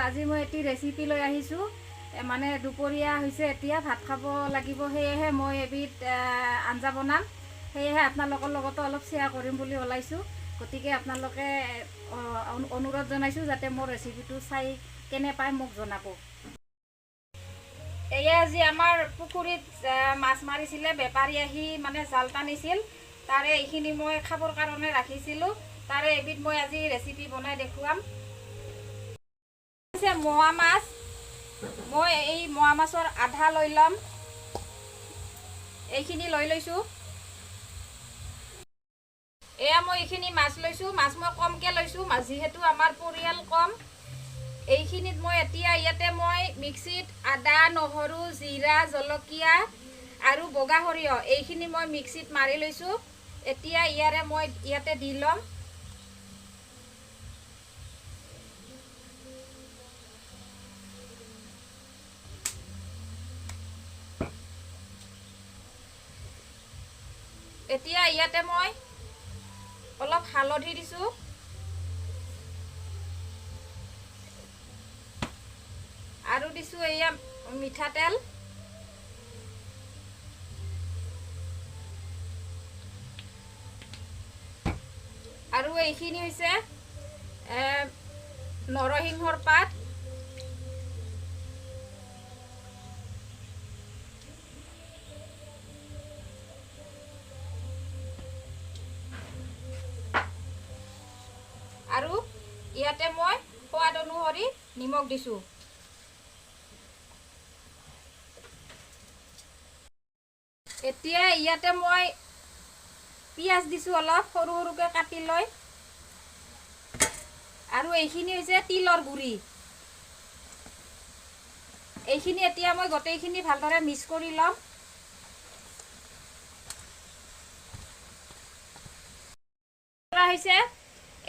আজি মই এটি ৰেচিপি লৈ আহিছোঁ। মানে দুপৰীয়া হৈছে, এতিয়া ভাত খাব লাগিব, সেয়েহে মই এবিধ আঞ্জা বনাম। সেয়েহে আপোনালোকৰ লগতো অলপ শ্বেয়াৰ কৰিম বুলি ওলাইছোঁ। গতিকে আপোনালোকে অনুৰোধ জনাইছোঁ যাতে মোৰ ৰেচিপিটো চাই কেনে পায় মোক জনাব। এয়া আজি আমাৰ পুখুৰীত মাছ মাৰিছিলে, বেপাৰী আহি মানে জাল টানিছিল, তাৰে এইখিনি মই খাবৰ কাৰণে ৰাখিছিলোঁ। তাৰে এবিধ মই আজি ৰেচিপি বনাই দেখুৱাম। মোৱা মাছ, মই এই মোৱা মাছৰ আধা লৈ ল'ম, এইখিনি লৈ লৈছোঁ। এয়া মই এইখিনি মাছ লৈছোঁ, মাছ মই কমকৈ লৈছোঁ, মাছ যিহেতু আমাৰ পৰিয়াল কম। এইখিনিত মই এতিয়া ইয়াতে মই মিক্সিত আদা, নহৰু, জিৰা, জলকীয়া আৰু বগা সৰিয়হ এইখিনি মই মিক্সিত মাৰি লৈছোঁ। এতিয়া ইয়াৰে মই ইয়াতে দি ল'ম। এতিয়া ইয়াতে মই অলপ হালধি দিছোঁ, আৰু দিছোঁ এয়া মিঠাতেল। আৰু এইখিনি হৈছে নৰসিংহৰ পাত। আৰু ইয়াতে মই সোৱাদ অনুসৰি নিমখ দিছোঁ। এতিয়া ইয়াতে মই পিঁয়াজ দিছোঁ অলপ সৰু সৰুকৈ কাটি লৈ। আৰু এইখিনি হৈছে তিলৰ গুড়ি। এইখিনি এতিয়া মই গোটেইখিনি ভালদৰে মিক্স কৰি ল'ম। হৈছে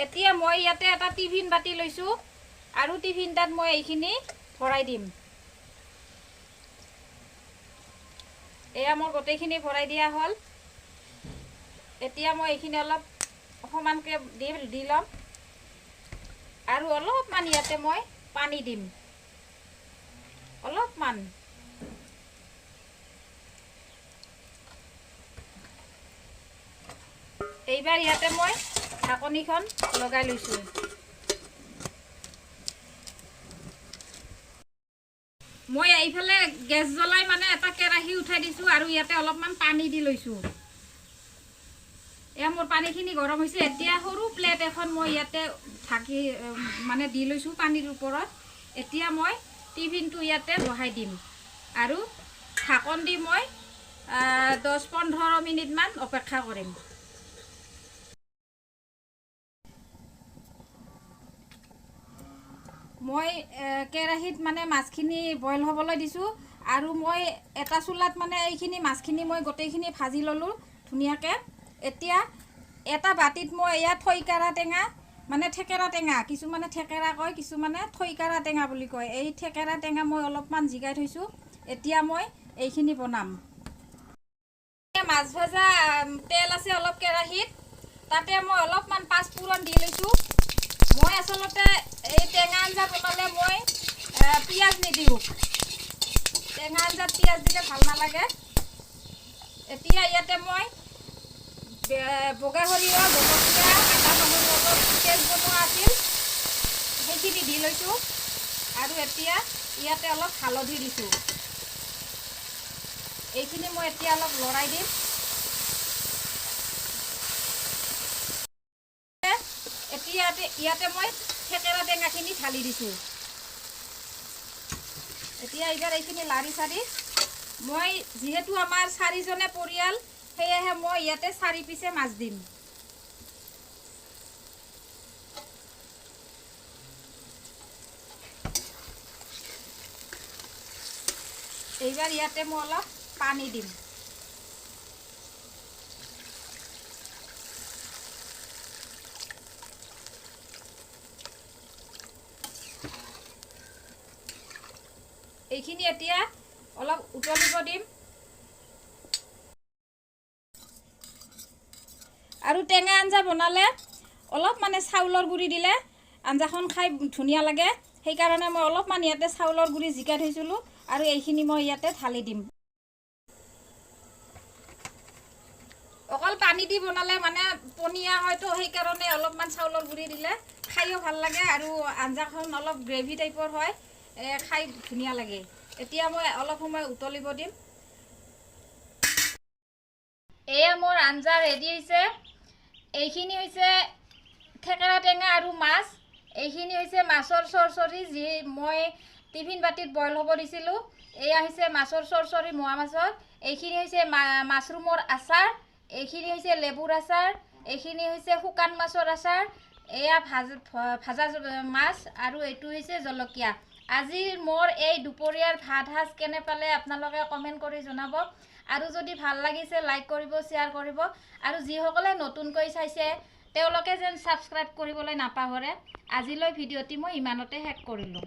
এতিয়া মই ইয়াতে এটা টিফিন বাতি লৈছোঁ আৰু টিফিনটাত মই এইখিনি ভৰাই দিম। এয়া মোৰ গোটেইখিনি ভৰাই দিয়া হ'ল। এতিয়া মই এইখিনি অলপ সমানকৈ দি ল'ম আৰু অলপমান ইয়াতে মই পানী দিম, অলপমান। এইবাৰ ইয়াতে মই ঢাকনিখন লগাই লৈছোঁ। মই এইফালে গেছ জ্বলাই মানে এটা কেৰাহী উঠাই দিছোঁ আৰু ইয়াতে অলপমান পানী দি লৈছোঁ। এয়া মোৰ পানীখিনি গৰম হৈছে। এতিয়া সৰু প্লেট এখন মই ইয়াতে ঢাকি মানে দি লৈছোঁ পানীৰ ওপৰত। এতিয়া মই টিফিনটো ইয়াতে বহাই দিম আৰু ঢাকন দি মই 10-15 মিনিটমান অপেক্ষা কৰিম। মই কেৰাহীত মানে মাছখিনি বইল হ'বলৈ দিছোঁ আৰু মই এটা চুলাত মানে এইখিনি মাছখিনি মই গোটেইখিনি ভাজি ল'লোঁ ধুনীয়াকৈ। এতিয়া এটা বাতিত মই এয়া থৈকাৰা টেঙা, মানে থেকেৰা টেঙা, কিছুমানে থেকেৰা কয়, কিছুমানে থৈকাৰা টেঙা বুলি কয়। এই থেকেৰা টেঙা মই অলপমান জিকাই থৈছোঁ। এতিয়া মই এইখিনি বনাম। মাছ ভজা তেল আছে অলপ কেৰাহীত, তাতে মই অলপমান পাঁচফোৰণ দি লৈছোঁ। মই আচলতে এই টেঙা আঞ্জা বনালে মই পিঁয়াজ নিদিওঁ, টেঙা আঞ্জাত পিঁয়াজ দিলে ভাল নালাগে। এতিয়া ইয়াতে মই বগা সৰিয়হ, জলকীয়া, আদা, নহৰু অলপ পেষ্ট বনোৱা আছিল সেইখিনি দি লৈছোঁ। আৰু এতিয়া ইয়াতে অলপ হালধি দিছোঁ। এইখিনি মই এতিয়া অলপ লৰাই দিম। এতিয়া ইয়াতে মই থেকেৰা টেঙাখিনি ঢালি দিছোঁ। এতিয়া এইবাৰ এইখিনি লাৰি চাৰি মই যিহেতু আমাৰ চাৰিজনে পৰিয়াল, সেয়েহে মই ইয়াতে 4 পিছে মাছ দিম। এইবাৰ ইয়াতে মই অলপ পানী দিম। এইখিনি এতিয়া অলপ উতলিব দিম। আৰু টেঙা আঞ্জা বনালে অলপ মানে চাউলৰ গুড়ি দিলে আঞ্জাখন খাই ধুনীয়া লাগে। সেইকাৰণে মই অলপমান ইয়াতে চাউলৰ গুড়ি জিকাই থৈছিলোঁ আৰু এইখিনি মই ইয়াতে ঢালি দিম। অকল পানী দি বনালে মানে পনীয়া হয়তো, সেইকাৰণে অলপমান চাউলৰ গুড়ি দিলে খায়ো ভাল লাগে আৰু আঞ্জাখন অলপ গ্ৰেভি টাইপৰ হয়, খাই ধুনীয়া লাগে। এতিয়া মই অলপ সময় উতলিব দিম। এয়া মোৰ আঞ্জা ৰেডি হৈছে। এইখিনি হৈছে থেকেৰা টেঙা আৰু মাছ। এইখিনি হৈছে মাছৰ চৰচৰি, যি মই টিফিন বাতিত বইল হ'ব দিছিলোঁ। এয়া হৈছে মাছৰ চৰচৰি, মোৱা মাছৰ। এইখিনি হৈছে মাছৰুমৰ আচাৰ, এইখিনি হৈছে লেবুৰ আচাৰ, এইখিনি হৈছে শুকান মাছৰ আচাৰ, এয়া ভাজা মাছ আৰু এইটো হৈছে জলকীয়া। আজিৰ মোৰ এই দুপৰীয়াৰ ভাত সাজ কেনে পালে আপোনালোকে কমেণ্ট কৰি জনাব আৰু যদি ভাল লাগিছে লাইক কৰিব, শ্বেয়াৰ কৰিব আৰু যিসকলে নতুনকৈ চাইছে তেওঁলোকে যেন ছাবস্ক্ৰাইব কৰিবলৈ নাপাহৰে। আজিলৈ ভিডিঅ'টি মই ইমানতে শেষ কৰিলোঁ।